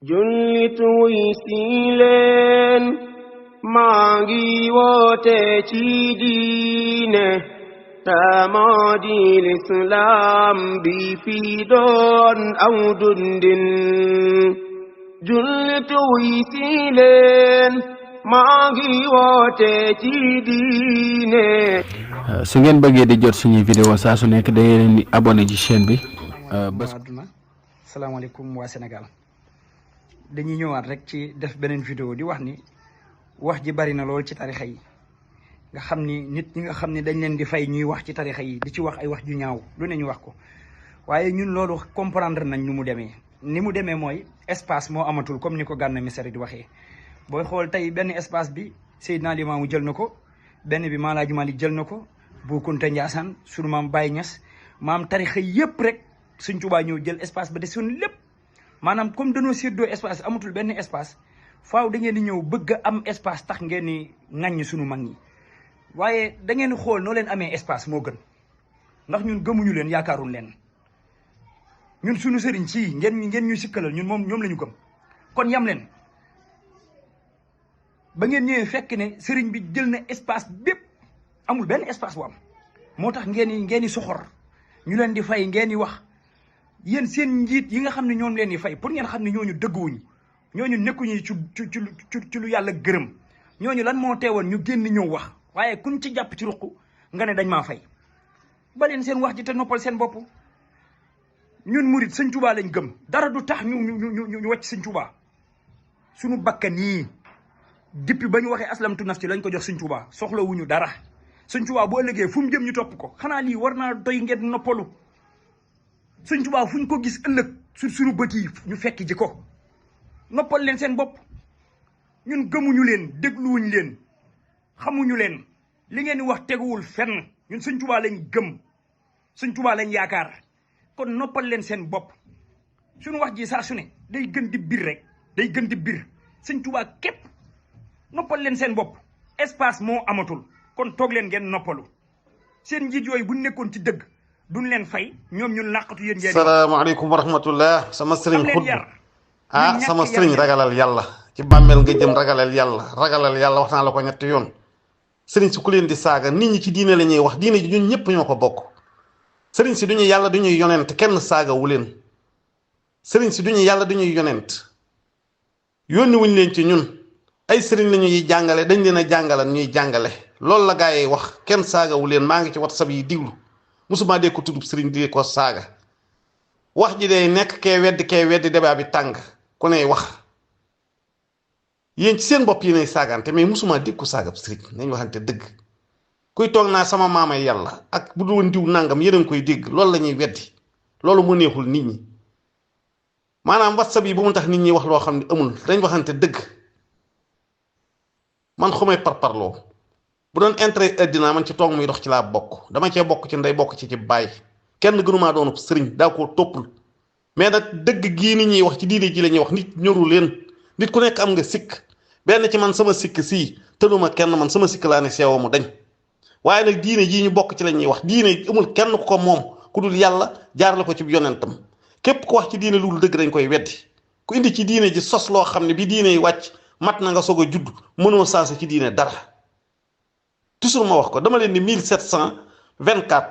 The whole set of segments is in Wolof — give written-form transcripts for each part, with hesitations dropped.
jullit wuy si leen maa ngi woote ci diine moo di lislaam bi fi doon aw dundin jullit wuy si leen maa ngi woote ci diine. su ngeen bëggee di jot suñuy vidéo saa su nekk da ngeen di abonné ci chaîne bi. àdduna salaamaaleykum waa Sénégal dañuy ñëwaat rek ci def beneen vidéo di wax ni wax ji bari na lool ci tarixa yi nga xam ni nit ñi nga xam ni dañ leen di fay ñuy wax ci tarixa yi di ci wax ay wax ju ñaaw lu ne ñu wax ko waaye ñun loolu comprendre nañ nu mu demee ni mu demee mooy espace moo amatul comme ni ko Gana Messere di waxee. booy xool tey benn espace bi Seydina Limaamu jël na ko benn bi Maam Alaaji Maalik jël na ko Bou Kounta Ndiassane sunu maam Baye Niass maam tarixa yépp rek Sëñ Tuubaa ñëw jël espace ba desoon lépp maanaam comme dañoo séddoo espace amatul benn espace faaw da ngeen di ñëw bëgg a am espace tax ngeen ni ŋaññi sunu mag ñi waaye da ngeen di xool noo leen amee espace moo gën ndax ñun gëmuñu leen yaakaarul leen ñun sunu sëriñ sii ngeen ñuy sikkalal ñun moom ñoom la ñu gëm kon yam leen ba ngeen ñëwee fekk ne sëriñ bi jël na espace bépp amul benn espace bu am moo tax ngeen di soxor ñu leen di fay ngeen di wax yéen seen njiit yi nga xam ne ñoom leen di fay pour ngeen xam ne ñooñu dëgguwuñ ñooñu nekkuñu ci lu yàlla gërëm ñooñu lan moo teewoon ñu génn ñëw wax waaye kuñ ci jàpp ci ruq nga ne dañ maa fay ba leen seen wax ji te noppal seen bopp ñun murit Sëñ Tuubaa lañ gëm dara du tax ñu wàcc Sëñ Tuubaa suñu bakkan yii depuis ba ñu waxee aslamtu nafsi lañ ko jox Sëñ Tuubaa soxlawuñu dara Sëñ Tuubaa boo ëllëgee fu mu jëm ñu topp ko xanaa lii war naa doy ngeen noppalu Sëñ Tuubaa fu ñu ko gis ëllëg suñu bët yi ñu fekk ji ko noppal leen seen bopp ñun gëmuñu leen dégluwuñ leen xamuñu leen li ngeen di wax teguwul fenn ñun Sëñ Tuubaa lañ gëm Sëñ Tuubaa lañ yaakaar kon noppal leen seen bopp suñu wax ji saa su ne day gën di bir rek day gën di bir Sëñ Tuubaa képp noppal leen seen bopp espace moo amatul kon toog leen ngeen noppalu seen njiit yooyu bu nekkoon ci dëgg duñ leen fay ñoom ñun làqatu yéen ngeen. salaamaaleykum wa rahmatullah sama sëriñ xutb sama sëriñ ragalal yàlla ci bàmmeel nga jëm ragalal yàlla wax naa la ko ñetti yoon sëriñ si ku leen di saaga nit ñi ci diine la ñuy wax diine ji ñun ñëpp ñoo ko bokk sëriñ si duñu yàlla duñuy yonent kenn saaga wu leen sëriñ si duñu yàlla duñuy yonent yónni wuñ leen ci ñun ay sëriñ la ñuy jàngale dañ leen a jàngalan ñuy jàngale loolu la gaa yi wax kenn saaga wu leen maa ngi ci WhatsApp yi diglu musuma dee ko tuddub sëriñ di ko saaga wax ji day nekk kee weddi débat bi tàng ku ney wax yéen ci seen bopp yi nay saagante mais musuma dégg ko saagab sëriñ nañ waxante dëgg kuy toog naa sama maamay yàlla ak bu doon diw nangam yéen a ngi koy dégg loolu la ñuy weddi loolu mu neexul nit ñi maanaam WhatsApp yi bu mu tax nit ñi wax loo xam ne amul dañ waxante dëgg man xumay parparloo bu doon intérêt addina man ci toog muy dox ci laa bokk dama cee bokk ci ndey bokk ci bàyyi kenn gënumaa doonu sëriñ daa koo toppul mais nag dëgg gii nit ñuy wax ci diine ji la ñuy wax nit ñoru leen nit ku nekk am nga sikk benn ci man sama sikk sii tënuma kenn man sama sikk laa ne seewoo mu dañ waaye nag diine jii ñu bokk ci la ñuy wax diine amul kenn ku ko moom ku dul yàlla jaar la ko ci yonentam képp ku wax ci diine lu dul dëgg dañ koy weddi ku indi ci diine ji sos loo xam ne bi diine yi wàcc mat na nga soog a judd mënoo saasa ci diine dara toujours ma wax ko dama leen ni 1724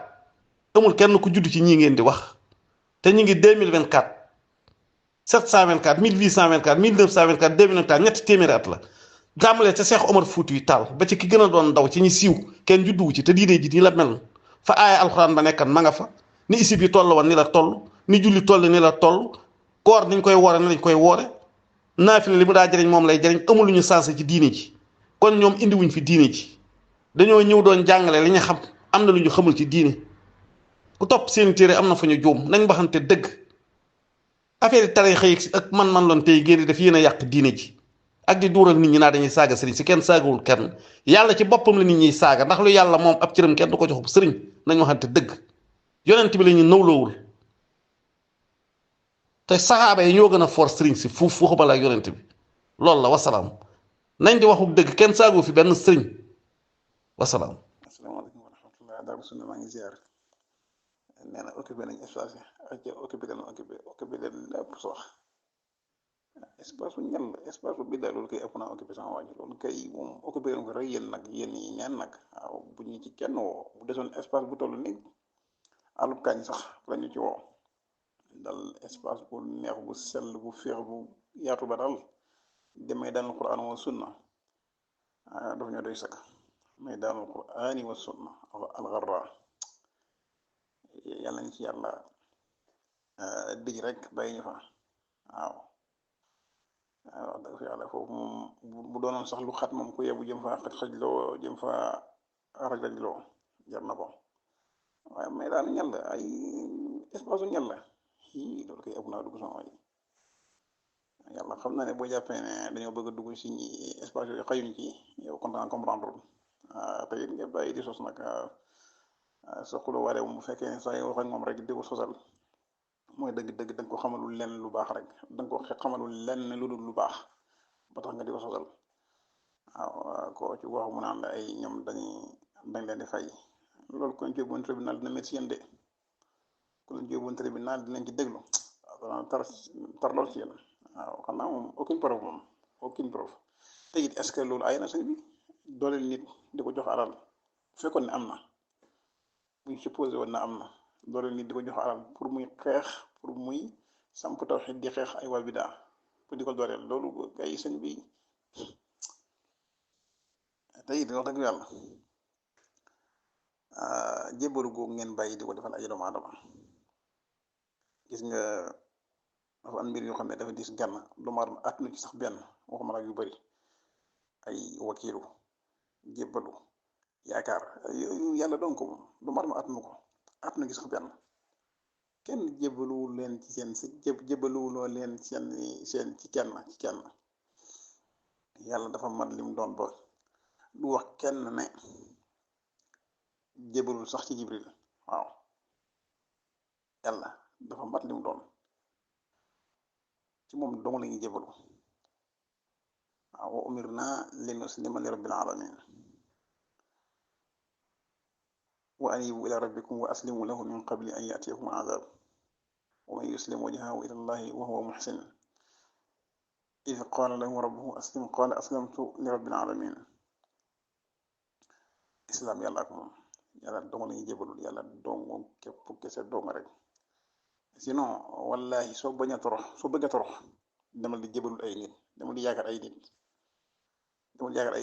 amul kenn ku judd ci ñii ngeen di wax te ñu ngi 2024 724 1824 1924 2024 ñetti téeméeri at la tàmbalee ca Cheikh Omar Foutiyou Tall ba ci ki gën a doon ndaw ci ñi siiw kenn judduwu ci te diine ji nii la mel fa aaya alxuraan ba nekkan ma nga fa ni isib yi toll woon ni la toll ni julli toll ni la toll koor niñ koy woore ni lañ koy woore naafila li mu daa jëriñ moom lay jëriñ amul lu ñu sensé ci diine ji kon ñoom indiwuñ fi diine ji dañoo ñëw doon jàngale li ñu xam am na lu ñu xamul ci diine ku topp seen téere am na fa ñu juum nañ waxante dëgg affaire yi tarixa yi ak man loon tey génn def yéen a yàq diine ji ak di duural nit ñi naa dañuy saaga sëriñ si kenn saagawul kenn yàlla ci boppam la nit ñiy saaga ndax lu yàlla moom ab cëram kenn du ko jox sëriñ nañ waxante dëgg yonent bi la ñu nawloowul te saxaaba yi ñoo gën a for sëriñ si fuuf waxuma la ak yonent bi loolu la wasalaam nañ di waxu dëgg kenn saagoo fi benn sëriñ wasalaam. asalaamaaleykum wa rahmatulah Daaru Sunna maa ngi ziar nee na occupé nañ espace yi ak occupé leen lépp sox espace bu ñal espace bu biddaa loolu kay ëpp naa occupé sama waa ji loolu kay moom occupé ko rek yéen nag yéen yi neen nag waaw bu ñu ci kenn woo bu desoon espace bu toll ni àllub kañ sax la ñu ci woo dal espace bu neex bu sell bu féex bu yaatu ba daal demee daanul quran wa sunna dafa ñoo doy sëkk mais daanul qurani wa sunna algarra yàlla ñu ci yàlla dij rek bàyyi ñu fa waaw wax dëgg fa yàlla foofu moom bu doonoon sax lu xat moom ku yebu jëm fa xaj loo jëm fa raj loo jar na ko waaye mais daal ñal ay espace u ñal la loolu koy ëpp naa dugg sama waay yàlla xam na ne boo jàppee ne dañoo bëgg a dugg si espace yooyu xayuñ ci yow kontaan comprendre te it nga bàyyi di sos nag sa xuloo waale moom bu fekkee ne saa yoo wax ak moom rek di ko sosal mooy dëgg-dëgg da nga ko xamalul lenn lu baax rek da nga ko xamalul lenn lu dul lu baax ba tax nga di ko sosal waaw koo ci wax mu naan la ay ñoom dañ leen di fay loolu kon ci yóbbuwoon tribunal dina métti yéen de ku leen ci yóbbuwoon tribunal dinañ ci déglu waaw tar lool ci yéen waaw xam naa moom aucune preuve te it est-ce que loolu ay na sëñ bi dooleel nit di ko jox alal fekkoon ne am na buñ supposé woon na am na dooleel nit di ko jox alal pour muy xeex pour muy samp tawhid di xeex ay waa bidaa pour di ko dooleel loolu kay sëñ bi te it wax dëgg yàlla jébbalu googu ngeen bàyyi di ko defal ay doomu aadama gis nga dafa am mbir yoo xam ne dafa dis gann doomu aadama àttuna ci sax benn waxuma la yu bari ay wakiilu jébbalu yaakaar yooyu yàlla doon ko moom doomu aadama àttuna ci sax benn kenn jébbaluwul leen ci jébbaluwuloo leen ci kenn yàlla dafa mat lim doon ba du wax kenn ne jébbalul sax ci jibril waaw yàlla dafa mat lim doon ci moom dong la ñuy jébbalu waaw wa umirna li nuslima li rabbil alamin wa anibu ila rabbikum wa aslimu lahu min qabli an yatiyakum azab wa man yuslim wajhahu ila allahi wa huwa muhsin id qala lahu rabbuhu aslim qala aslamtu li rabbil alamin islam yàlla ak moom yàlla dong la ñuy jébbalul yàlla dong képp kese dong rek sinon wallahi soo bëgg a torox demal di jébalul ay nit demal di yaakaar ay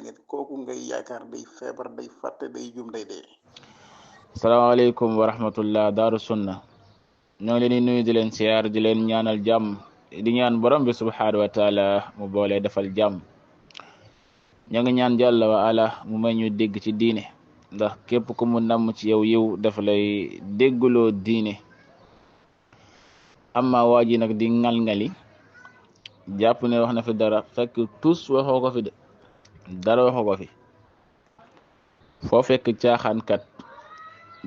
nit kooku ngay yaakaar day feebar day fàtte day juum day dee. salaamaaleykum wa rahmatullah daaru sunna ñoo ngi leen di nuyu di leen siyaar di leen ñaanal jàmm di ñaan borom bi subhaanahu wa taala mu boole defal jàmm ñoo ngi ñaan jàlla wa ala mu may ñu dégg ci diine ndax képp ku mu namm ci yow yiw dafa lay déggloo diine amma waa ji nag di ngal-ngali jàpp ne wax na fi dara fekk tus waxoo ko fi de dara waxoo ko fi foo fekk caaxaankat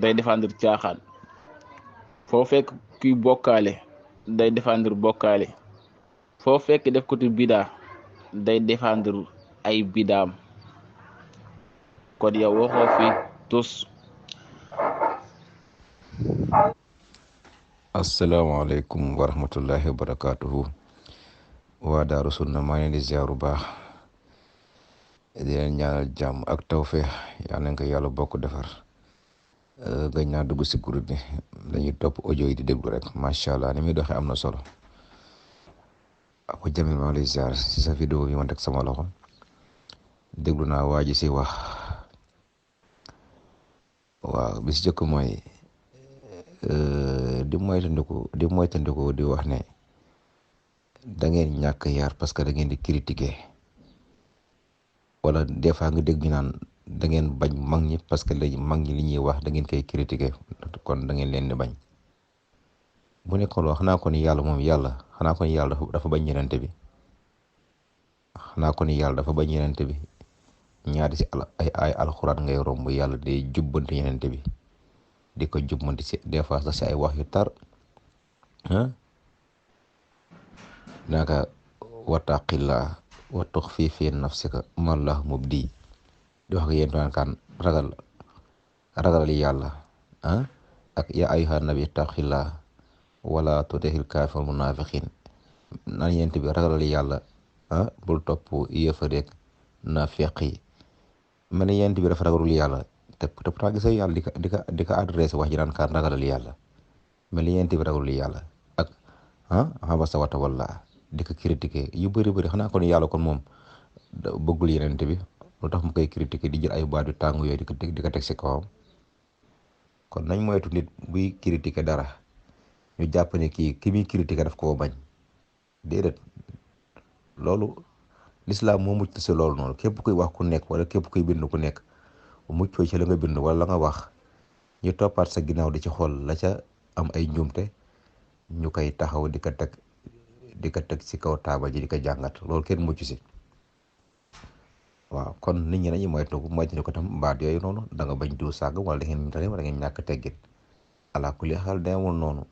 day défendre caaxaan foo fekk kuy bokkaale day défendre bokkaale foo fekk def ko tu bidaa day défendre ay bidaam kon yow waxoo fi tus. asalaamaaleykum wa rahmatullahi wa barakaatuhu waa daaru sunna maa ngi leen di ziaru baax di leen ñaanal jàmm ak tawfeex yal nañ ko yàlla bokk defar gëj naa dugg si groupe bi dañuy topp audio yi di déglu rek macha allah ni muy doxee am na solo ako jamil maa ngi lay ziar si sa vidéo bi ma teg sama loxo déglu naa waa ji si wax waaw bi si jëkk mooy di moytandiku di wax ne da ngeen ñàkk yar parce que da ngeen di critiquer wala des fois nga dégg ñu naan da ngeen bañ mag ñi parce que léegi mag ñi li ñuy wax da ngeen koy critiquer kon da ngeen leen di bañ bu nekkoon loo xanaa ko ni yàlla moom xanaa ko ni yàlla dafa bañ yenente bi xanaa ko ni yàlla dafa bañ yenente bi ñaari si ay alxuraan ngay romb yàlla day jubbante yenente bi di ko jubbanti si des fois sax si ay wax yu tar naka wattaqillaa wa tuxfi fi nafsika ma Allah mubdi di wax ak yéen kan ragal yàlla ak ya ayyuhan nabi taqillaa wala tutihil kaafir munafiqin naan yent bi ragalal yàlla bul topp yëfa rek na feq yi mel ni yent bi dafa ragalul yàlla te pourtant gis yàlla di ko adressé wax ji naan kaan ragalal yàlla mel ni yent bi ragalul yàlla ak abasa wa tawalla di ko critiqué yu bëri xanaa kon yàlla kon moom bëggul yenente bi lu tax mu koy critiqué di jël ay baat yu tàng yooyu di ko teg si kawam kon nañ moytu nit buy critiqué dara ñu jàpp ne ki muy critiqué daf koo bañ déedéet loolu l'islam moo mucc si loolu noonu képp kuy wax ku nekk wala képp kuy bind ku nekk muccoo ci la nga bind wala la nga wax ñu toppaat sa ginnaaw di ci xool la ca am ay njuumte ñu koy taxaw di ko teg si kaw taabal ji di ko jàngat loolu kenn mucc si waaw kon nit ñi nañu moytu ko tam baat yooyu noonu da nga bañ diw sàgg wala da ngeen ñàkk teggin ala kulli xaal deewul noonu